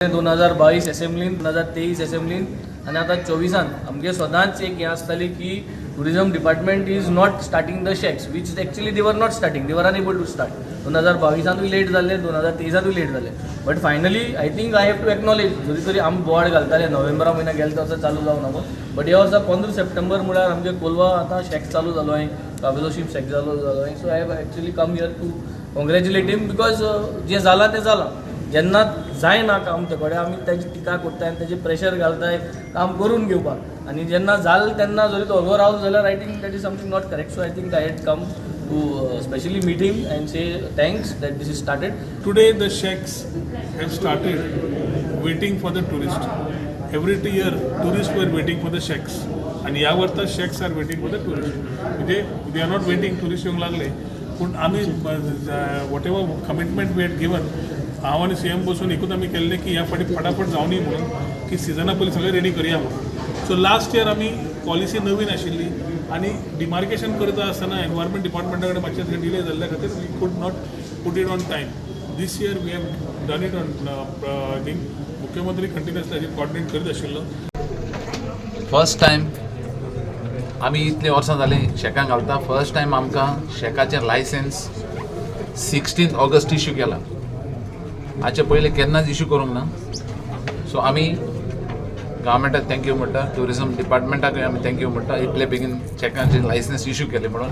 2022 एसेंब्लीन, 2023 एसेंब्लीन आनी आतां 24आन आमगे सदांच एक हें आसताली की tourism department is not starting the shacks, which actually they were not starting, they were unable to start. 2022आंतूय late जाल्ले, 2023आंतूय लेट जाले, but finally I think I have to acknowledge, जरी तरी आमी बोवाळ घालताले नोव्हेंबरा म्हयन्या गेले वर्सा चालू जावं ना, बट ह्या वर्सा 15 सप्टेंबर म्हळ्यार आमगे कोलवा आतां शॅक चालू जालो आहे, काबेलोशीम शॅक चालू जालो आहे. So I have actually come here to congratulate him because जें जालां तें जालां. जेन्ना जायना काम ते कडेन आमी ताजी टिका करताय आनी ताजेर प्रेशर घालताय काम करून घेवपाक, आनी जेन्ना जालें तेन्ना जरी तो ओगो रावलो जाल्यार I think that is something not correct. So I think I had come to specially meet him and say thanks that this is started. Today the shacks have started waiting for the tourist. Every year tourists were waiting for the shacks. आणि ह्या वर्सा shacks are waiting for the tourist. म्हणजे they are not waiting, tourist येवंक लागले, पूण आमी whatever commitment we had given, हांव आनी सी एम बसून एकूच आमी केल्लें की ह्या फावटी फटाफट जावनी म्हणून की सिजना पयलीं सगळें रेडी करया म्हणून. सो लास्ट इयर आमी पॉलिसी नवीन आशिल्ली आनी डिमार्केशन करता आसतना एनवायरमेंट डिपार्टमेंटा कडेन मातशें डिले जाल्ल्या खातीर we could not put it on time. This year we have done it on, I think मुख्यमंत्री कंटिन्युअसली हाजेर कॉर्डिनेट करीत आशिल्लो. फर्स्ट टायम आमी इतलीं वर्सां जालीं शॅकां घालता, फर्स्ट टायम आमकां शॅकाचें लायसन्स 16 ऑगस्ट इश्यू केला. हाचे पयलीं केन्नाच इश्यू करूंक ना. सो आमी गव्हर्मेंटाक thank you म्हणटा, ट्युरिजम डिपार्टमेंटाकूय आमी thank you म्हणटा, इतले बेगीन शॅकांचे लायसन्स इश्यू केले म्हणून.